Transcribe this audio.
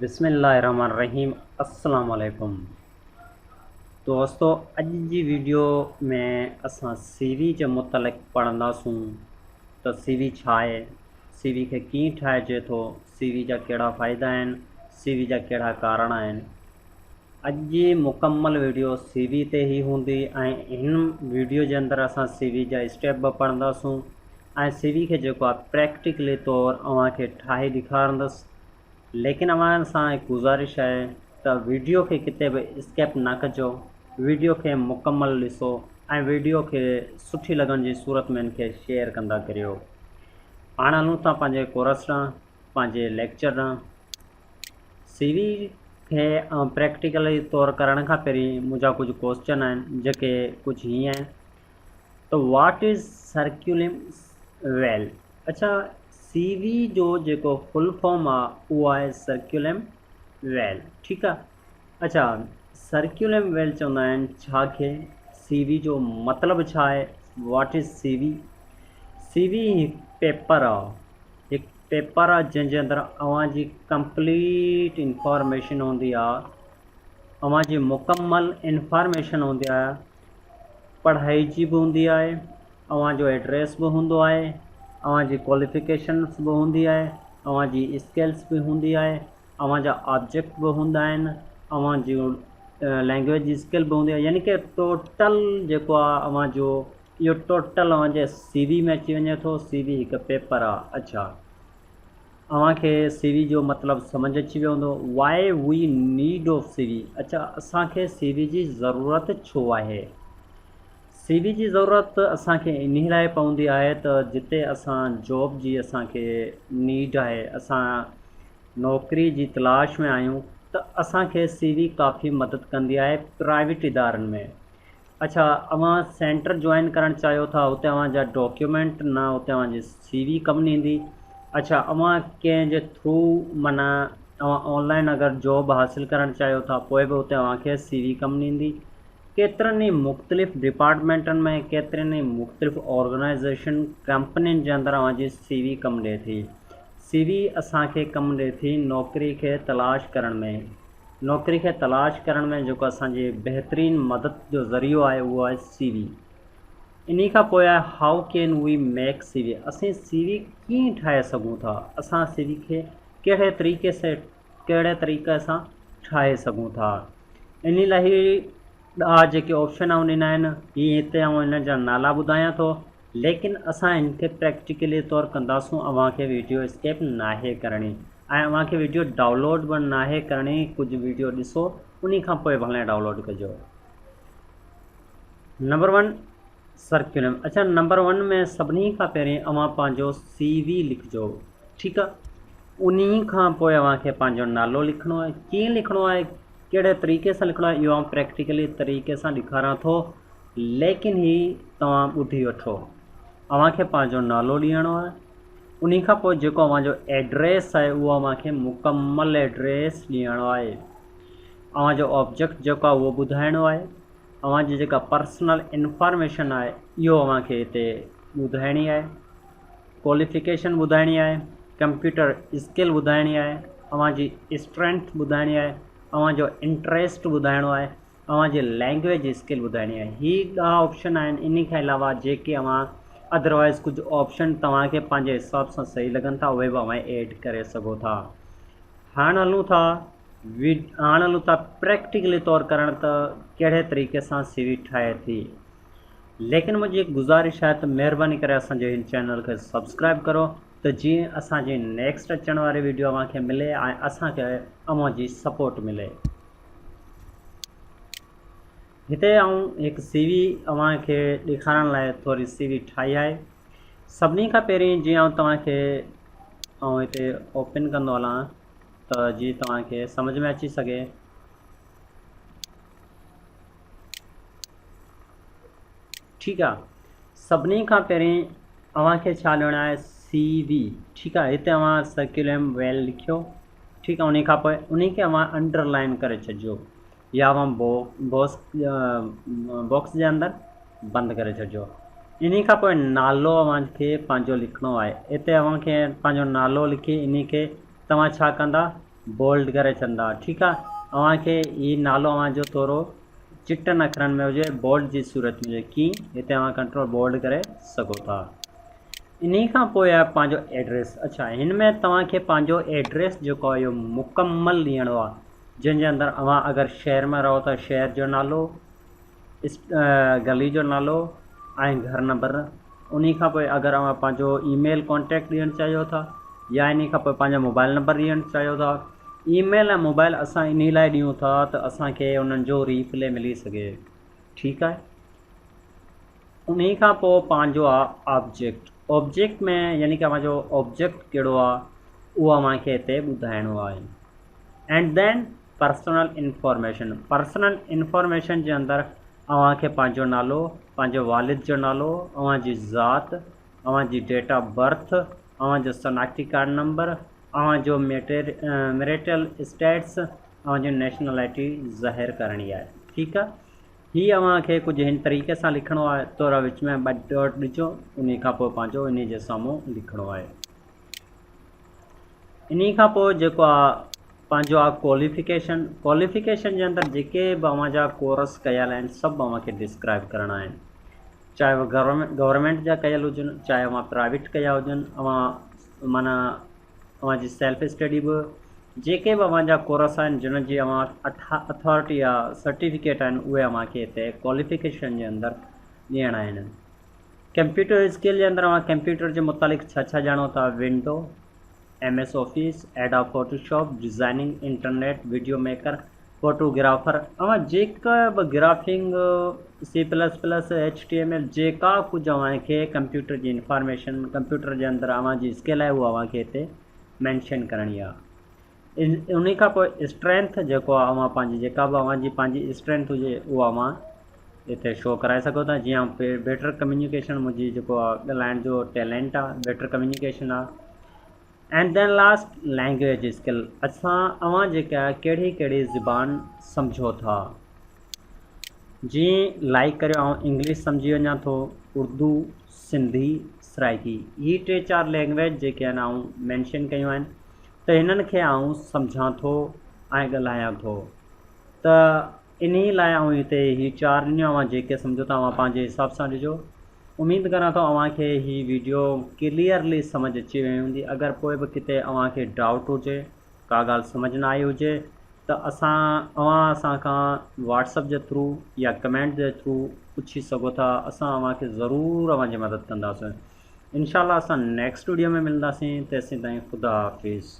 بسم الله الرحمن الرحيم السلام عليڪم دوستو اڄ جي ويڊيو ۾ اسان سي وي جي متعلق پڙهنداسون ته سي وي ڇا آهي، سي وي کي ڪيئن ٺاهجي ٿو، سي وي جا ڪهڙا فائدا آهن، سي وي جا ڪهڙا ڪارڻ آهن. اڄ جي مڪمل ويڊيو سي وي تي ئي هوندي ۽ هن ويڊيو جي اندر اسان سي وي جا اسٽيپ به پڙهنداسون ۽ سي وي کي جيڪو آهي پريڪٽيڪلي طور اوهان کي ٺاهي ڏيکارندس. ليڪن اوهان سان هڪ گذارش آهي ته ويڊيو کي ڪٿي به اسڪيپ نه ڪجو، ويڊيو کي مڪمل ڏسو ۽ ويڊيو کي سٺي لڳڻ جي صورت ۾ ان کي شيئر ڪندا ڪريو. هاڻ هلون ٿا پنهنجي ڪورس ڏانهن، پنهنجي ليڪچر ڏانهن. سي وي کي پريڪٽيڪلي طور ڪرڻ کان پهرين منهنجا ڪجهه ڪوسچن آهن جيڪي ڪجهه هيئن آهن ته what is سرڪيولم ويل اڇا سي وي جو جيڪو فل فارم آ اهو آهي سرڪيولم ويل ٺيڪ آ اڇا سرڪيولم ويل چوندا آهن ڇا کي سي وي جو مطلب ڇا آهي what is C V C V هڪ پيپر آ هڪ پيپر آ جنهن جي اندر اوهان جي ڪمپليٽ انفارميشن هوندي آ اوهان جي مڪمل انفارميشن هوندي آ پڙهائي جي به هوندي آهي، اوهان جو ايڊريس به هوندو آهي، اوهان جي ڪواليفڪيشنس به هوندي آهي، اوهان جي اسڪلس به هوندي آهي، اوهان جا آبجيڪٽ به هوندا آهن، اوهان جون لينگويج اسڪل به هوندي آهي يعني ڪه ٽوٽل جيڪو آهي اوهان جو اهو ٽوٽل اوهان جي سي وي ۾ اچي وڃي ٿو، سي وي هڪ پيپر آهي. اڇا اوهان کي سي وي جو مطلب سمجهه اچي ويو هوندو. Why we need of C V اڇا اسان کي سي وي جي ضرورت ڇو آهي؟ سي وي جي ضرورت اسان کي انهي لاء پوندي آهي ته جتي اسان جاب جي اسان کي نيڊ آهي اسان نوڪري جي تلاش ۾ آهيون ته اسان کي سي وي ڪافي مدد ڪندي آهي پرائيويٽ ادارن ۾ اڇا اوهان سينٽر جوائن ڪرڻ چاهيو ٿا اتي اوهان جا ڊاڪيومينٽ نه اتي اوهان جي سي وي ڪم نه ايندي اڇا اوهان ڪنهن جي ٿرو معنيٰ اوهان آن لائن اگر جاب حاصل ڪرڻ چاهيو ٿا پوء به اتي اوهان کي سي وي ڪم نه ايندي ڪيترن ئي مختلف ڊپارٽمينٽن ۾ ڪيترين ئي مختلف آرگنائيزيشن ڪمپنين جي اندر اوهان جي سي وي ڪم ڏئي ٿي سي وي اسان کي ڪم ڏئي ٿي نوڪري کي تلاش ڪرڻ ۾ نوڪري کي تلاش ڪرڻ ۾ جيڪو اسان جي بهترين مدد جو ذريعو آهي اهو آهي سي وي. انهي کان پوء آهي how can we make C V اسين سي وي ڪيئن ٺاهي سگهون ٿا اسان سي وي کي ڪهڙي طريقي سي ڪهڙي طريقي سان ٺاهي سگهون ٿا انهي لاء هي ڏها جيڪي آپشن آئون ڏنا آهن هي هتي آئون انهن جا نالا ٻڌايان ٿو ليڪن اسان هن کي پريڪٽيڪلي طور ڪنداسون اوهان کي ويڊيو اسڪيپ ناهي ڪرڻي ۽ اوهان کي ويڊيو ڊائونلوڊ به ناهي ڪرڻي ڪجهه ويڊيو ڏسو انهي کان پوء ڀلي ڊائونلوڊ ڪجو. نمبر ون سرڪيولم اڇا نمبر ون ۾ سڀني کان پهرين اوهان پنهنجو سي وي لکجو ٺيڪ آ انهي کان پوء اوهان کي پنهنجو نالو لکڻو آهي ڪيئن لکڻو آهي ڪهڙي طريقي سان لکڻو آهي اهو آئون پريڪٽيڪلي طريقي سان ڏيکاريان ٿو ليڪن هي توهان ٻڌي وٺو اوهان کي پنهنجو نالو ڏيڻو آهي انهي کان پوء جيڪو اوهان جو ايڊريس آهي اهو اوهان کي مڪمل ايڊريس ڏيڻو آهي اوهان جو آبجيڪٽ جيڪو آهي اهو ٻڌائڻو آهي اوهان جي جيڪا پرسنل انفارميشن آهي اهو اوهان کي هتي ٻڌائڻي آهي ڪواليفڪيشن ٻڌائڻي آهي، ڪمپيوٽر اسڪل ٻڌائڻي آهي، اوهان جي اسٽرينٿ ٻڌائڻي آهي، اوهان جو انٽريسٽ ٻڌائڻو آهي، اوهان جي لينگويج اسڪل ٻڌائڻي آهي. هي ڏهه آپشن آهن انهي کان علاوه جيڪي اوهان ادروائز ڪجهه آپشن توهان کي پنهنجي حساب سان صحيح لڳن ٿا اهي به اوهان ايڊ ڪري سگهو ٿا. هاڻ هلون ٿا هاڻ هلون ٿا پريڪٽيڪلي طور ڪرڻ ته ڪهڙي طريقي سان سي وي ٺاهي ٿي. ليڪن منهنجي هڪ گذارش آهي ته مهرباني ڪري اسان جي هن چينل کي سبسڪرائب ڪرو ته جيئن اسان جي نيڪسٽ اچڻ واري ويڊيو اوهان کي ملي ۽ اسان کي اوهان جي سپورٽ ملي. هتي آئون هڪ سي وي اوهان کي ڏيکارڻ لاء ٿوري سي وي ٺاهي آهي. سڀني کان پهرين جيئن آئون توهان کي آئون هتي اوپن ڪندو هلان ته جيئن توهان کي سمجهه ۾ اچي سگهي. ٺيڪ آ سڀني کان پهرين اوهان کي ڇا لهڻو آهي سي وي ٺيڪ آ هتي اوهان سرڪيولم ويل لکيو ٺيڪ آ انهي کان پوء انهي کي اوهان انڊر لائن ڪري ڇڏجو يا اوهان بوس باڪس جي اندر بند ڪري ڇڏجو انهي کان پوء نالو اوهان کي پنهنجو لکڻو آهي هتي اوهان کي پنهنجو نالو لکي انهي کي توهان ڇا ڪندا بولڊ ڪري ڇڏندا. ٺيڪ آ، اوهان کي هي نالو اوهان جو ٿورو چٽن اکرن ۾ هجي، بولڊ جي صورت ۾ هجي، ڪي هتي اوهان ڪنٽرول بولڊ ڪري سگهو ٿا. انهي کان پوء آهي پنهنجو ايڊريس. اڇا، هن ۾ توهان کي پنهنجو ايڊريس جيڪو آهي اهو مڪمل ڏيڻو آهي، جنهن جي اندر اوهان اگر شهر ۾ رهو ٿا شهر جو نالو، گلي جو نالو ۽ گهر نمبر. انهي کان پوء اگر اوهان پنهنجو اي ميل ڪانٽيڪٽ ڏيڻ چاهيو ٿا يا انهي کان پوء پنهنجو موبائل نمبر ڏيڻ چاهيو ٿا. اي ميل ۽ موبائل اسان انهي لاء ڏيون ٿا ته اسان کي انهن جو ريپلي ملي سگهي. ٺيڪ آهي، انهي کان پوء پنهنجو آ آبجيڪٽ. آبجيڪٽ ۾ يعني ڪه اوهان جو آبجيڪٽ ڪهڙو آ اهو اوهان کي هتي ٻڌائڻو آهي. And then personal information. Personal information جي اندر اوهان کي پنهنجو نالو، پنهنجو والد جو نالو، اوهان جي ذات، اوهان جي ڊيٽ آف برٿ، اوهان جو شناختي ڪارڊ نمبر، اوهان جو ميريٽل اسٽيٽس، اوهان جي نيشنلٽي ظاهر ڪرڻي آهي. ٺيڪ آ، هي اوهان کي ڪجهه هن طريقي سان لکڻو آهي. ٿورا وچ ۾ ٻه ڊاٽ ڏجو، انهي کان پوء پنهنجو انهي جي سامهون لکڻو آهي. انهي کان پوء جيڪو آ پنهنجو آ ڪواليفڪيشن. ڪواليفڪيشن جي اندر جيڪي به اوهان جا ڪورس ڪيل آهن سڀ اوهان کي ڊسڪرائب ڪرڻا آهن، چاهي اهي گورنمينٽ جا ڪيل هجن، چاهي اوهان پرائيويٽ ڪيا هجن، اوهان معنيٰ اوهان جي سيلف اسٽڊي به، جيڪي به اوهان جا ڪورس آهن جن جي اوهان اٿارٽي يا سرٽيفڪيٽ آهن اهي اوهان کي هتي ڪواليفڪيشن جي اندر ڏيڻا آهن. ڪمپيوٽر اسڪل جي اندر اوهان ڪمپيوٽر جي متعلق ڇا ڇا ڄاڻو ٿا، window, M S office, Adobe Photoshop, designing, internet, video maker, photographer, اوهان جيڪا به graphing, C plus plus, H T M L, جيڪا ڪجهه اوهان کي ڪمپيوٽر جي انفارميشن ڪمپيوٽر جي اندر اوهان جي اسڪل آهي اهو اوهان کي هتي مينشن ڪرڻي آهي. انهي کان پوء اسٽرينٿ جيڪو آهي اوهان پنهنجي جيڪا به اوهان جي پنهنجي اسٽرينٿ هجي اهو اوهان هتي شو ڪرائي سگهو ٿا. جيئن بيٽر ڪميونيڪيشن منهنجي جيڪو آهي ڳالهائڻ جو ٽيلنٽ آهي، بيٽر ڪميونيڪيشن آهي. And then last language skill, اسان اوهان جيڪا ڪهڙي ڪهڙي زبان سمجهو ٿا، جيئن لائيڪ ڪريو آئون انگلش سمجهي وڃان ٿو، اردو، سنڌي، سرائيڪي، هي ٽي چار لينگويج جيڪي آهن آئون مينشن ڪيون آهن ته هنن کي آئون سمجهان ٿو ۽ ڳالهايان ٿو ته انهي لاء آئون هتي هي چار ڏنيون، اوهان جيڪي سمجهو ٿا اوهان پنهنجي حساب سان ڏجو. اميد ڪران ٿو اوهان کي هي ويڊيو ڪليئرلي سمجهه اچي وئي هوندي. اگر پوء به ڪٿي اوهان کي ڊائوٽ هجي، ڪا ڳالهه سمجهه نه آئي هجي ته اسان اوهان اسان کان واٽس اپ جي ٿرو يا ڪمينٽ جي ٿرو پڇي سگهو ٿا، اسان اوهان کي ضرور اوهان جي مدد ڪنداسين. انشاء الله اسان نيڪسٽ ويڊيو ۾ ملنداسين، تيسين تائين خدا حافظ.